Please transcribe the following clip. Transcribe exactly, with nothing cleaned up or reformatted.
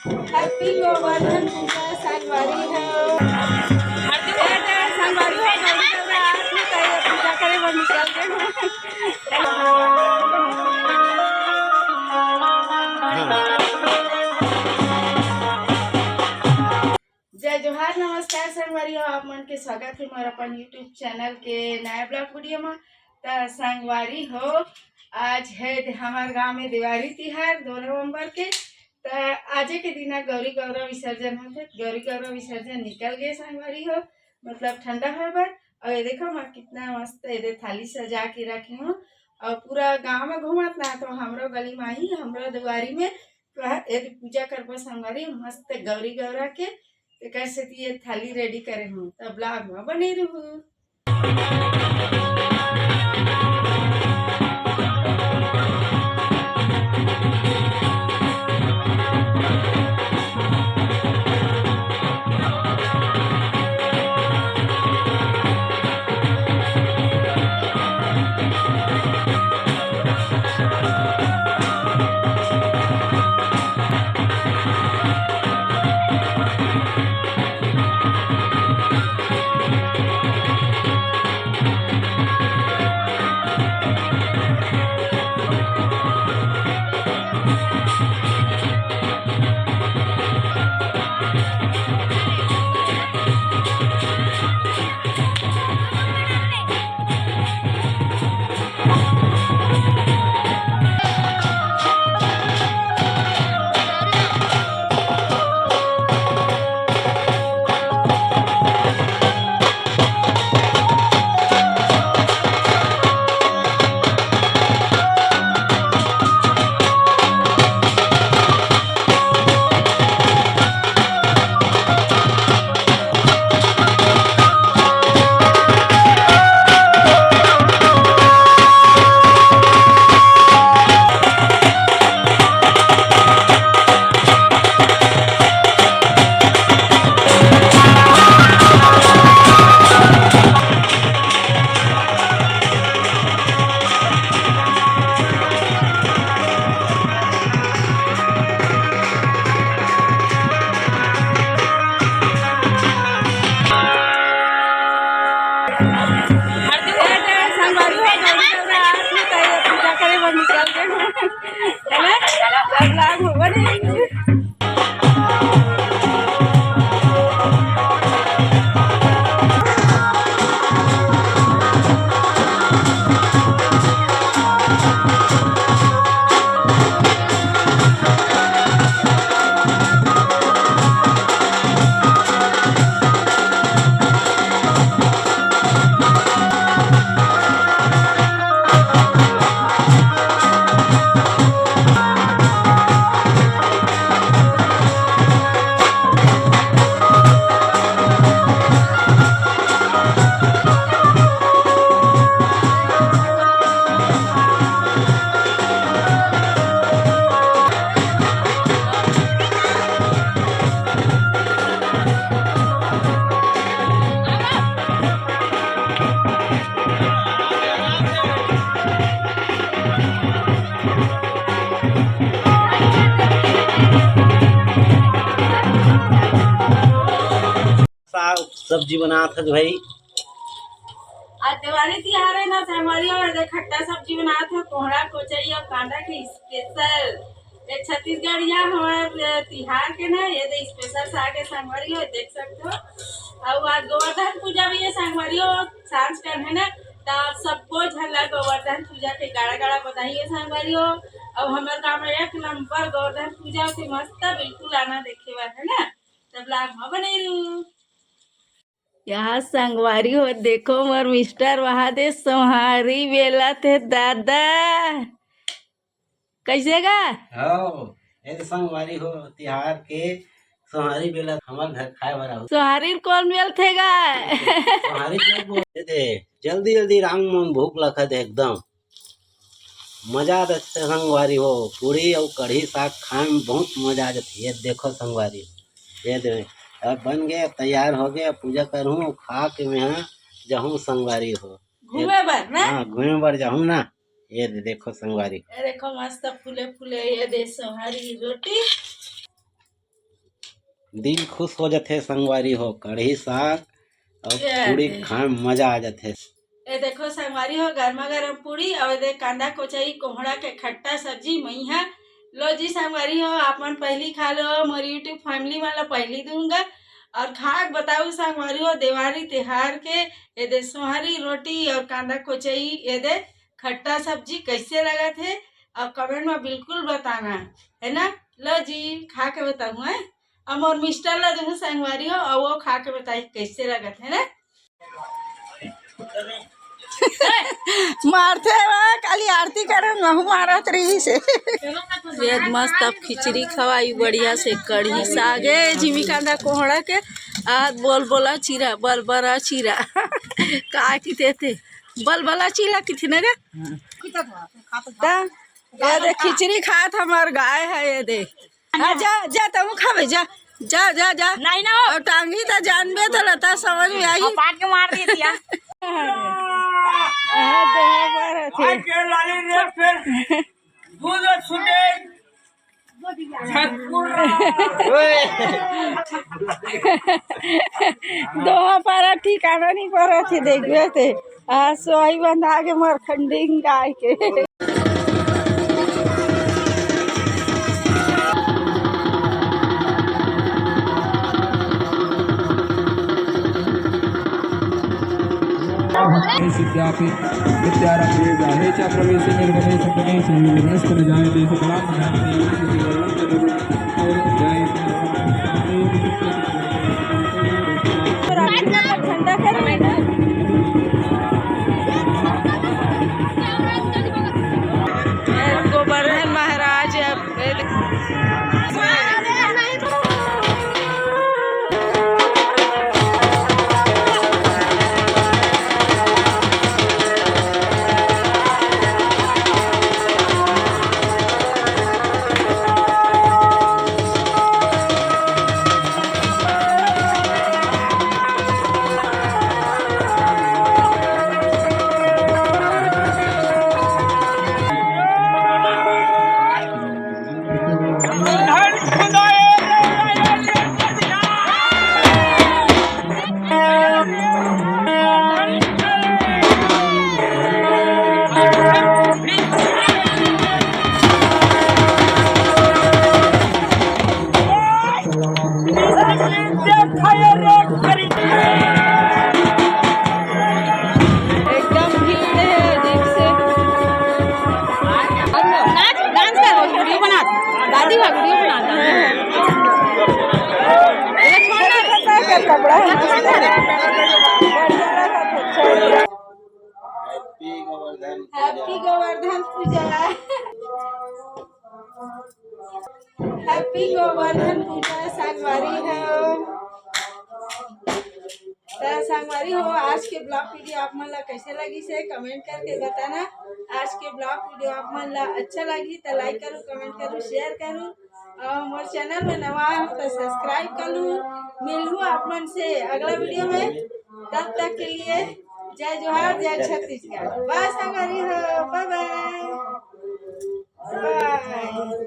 Happy Govardhan पूजा संगवारी हो। संगवारी हो, गौरी गौरा आत हे, त ये पूजा करे बर निकल गे हो। जय जोहार, नमस्कार संगवारी हो, आप मन के स्वागत हे मोर अपन YouTube channel के नया vlog video म। त संगवारी हो, आज हे दे-, हमर गांव में देवारी तिहार दो नवंबर के। त आजे के दिना गौरी गौरा विसर्जन होथे। गौरी गौरा विसर्जन निकल गे संगवारी हो, मतलब ठंडा होय बर। अउ ये देखो मैं कितना मस्त एदे थाली सजा के रखे हूँ। अउ पूरा गांव में घूमत ना, तो हमरो गली में ही, हमरो दुआरी में तो एदे पूजा करबो संगवारी, मस्त गौरी गौरा के। तेकर सेती ये थाली ready करे हूँ, त vlog में बने रहू। संगवारी हो, गौरी गौरा आत हे, त ये पूजा करे बर निकल गे हो। है ना? अब vlog होगा नहीं। साग सब्जी बनात हस भाई। आज देवारी तिहार हे ना, संगवारी हो, एदे खट्टा सब्जी बनात हे, कोहड़ा, कोचई अउ कांदा के special। ये छत्तीसगढ़िया हमर, अ, तिहार के ना, एदे special साग हे संगवारी हो, देख सकत हो। अउ आज गोवर्धन पूजा भी हे संगवारी हो, सांझ कन हे ना, त आप सबो झन ला गोवर्धन पूजा के गाड़ा गाड़ा बधाई हे संगवारी हो। अउ हमर गांव में एक नंबर गोवर्धन पूजा होथे, मस्त बिल्कुल आना देखे बर, है ना? त vlog में बने रहू। यहाँ संगवारी हो, देखो मोर मिस्टर वहा दे सोहारी बेलत हे दादा। कैसे गा? हो, ए तो संगवारी हो, तिहार के सोहारी बेलत हमर घर खाए बर आऊ। सोहारी कोन बेलथे गा? सोहारी के बोल दे, जल्दी जल्दी राम मन भूख लगत हे एकदम। मजा आ जाथे संगवारी हो, पूड़ी अउ कढ़ी साग खाए में बहुत मजा आ जाथे। ये देखो संगवारी, ये दे, अब बन गए, तैयार हो गए, पूजा करहूँ, खा के मैं जाहूँ संगवारी हो। घूमे बर ना? हाँ, घूमे बर जाहूँ ना। ये दे, देखो संगवारी। ये देखो मस्त फूले फूले, ये दे सोहारी रोटी। दिल खुश हो जाथे संगवारी हो, कढ़ी साग अउ ये पूड़ी दे। खाए में मजा आ जाथे। ए देखो संगवारी हो, गरमा गरम पूड़ी अउ ए दे कांदा कोचई कोहड़ा के खट्टा सब्जी मइहा। लो जी संगवारी हो, आप मन पहली खा लो, मोर YouTube family मन ला पहली दूंगा। अउ खा के बताऊ संगवारी हो, देवारी तिहार के ए दे सोहरी रोटी अउ कांदा कोचई, ए दे खट्टा सब्जी कैसे लगत हे, अउ comment में बिल्कुल बताना, है ना। लो जी, खा के बताऊ, हैं। अब मोर mister ला दूहूँ संगवारी हो, अउ वो खा के बताई कैसे लगत हे ना। मारथे वा, काली आरती करन महू मारत रहिस हे। ये मस्त अब खिचड़ी खवाई बढ़िया से, कढ़ी साग ए, जिमी कांदा कोहड़ा के, आ बोल बोला चीरा, बल बरा चीरा। का किथे थे? बल बला चीरा किथे न गा? त ये दे खिचड़ी खात हमर गाय हे, ये दे। आ, जा, जा, तहूँ खाबे, जा। जा, जा, जा। नहीं ना हो। अउ टांगी त जानबे त लता समझ में आही। अउ पाट के मार देती है। हाँ, देह पर अथे। आज के लाली रे फिर दूध छूटे। छतपुर। दोहा पारा ठिकाना नहीं परत हे, देखबे ते। आ, सोई बंधा के मरखंडिंग गाय के। विद्यापि विद्यारम्भे गाहे च प्रवेशे निर्गमे सङ्गमे संयोगस्तु न जायते सकलां। ठंडा कर। गोवर्धन महाराज। एकदम भीड़ है, अजीब से। नाच, डांस कर, वीडियो बना। दादी का वीडियो बनाता है। ये छोड़ ना रे। कपड़ा है। ये छोड़ ना रे। Happy गोवर्धन पूजा। Happy गोवर्धन पूजा संगवारी हो। त संगवारी हो, आज के vlog video आप मन ला कैसे लगिस हे, comment करके बताना। आज के vlog video आप मन ला अच्छा लगी त like करू, comment करू, share करू, अउ मोर channel में नवा हो त subscribe कर लू। मिलहू आप मन से अगला वीडियो में, तब तक के लिए जय जोहार, जय छत्तीसगढ़। Bye संगवारी हो, bye bye। Bye।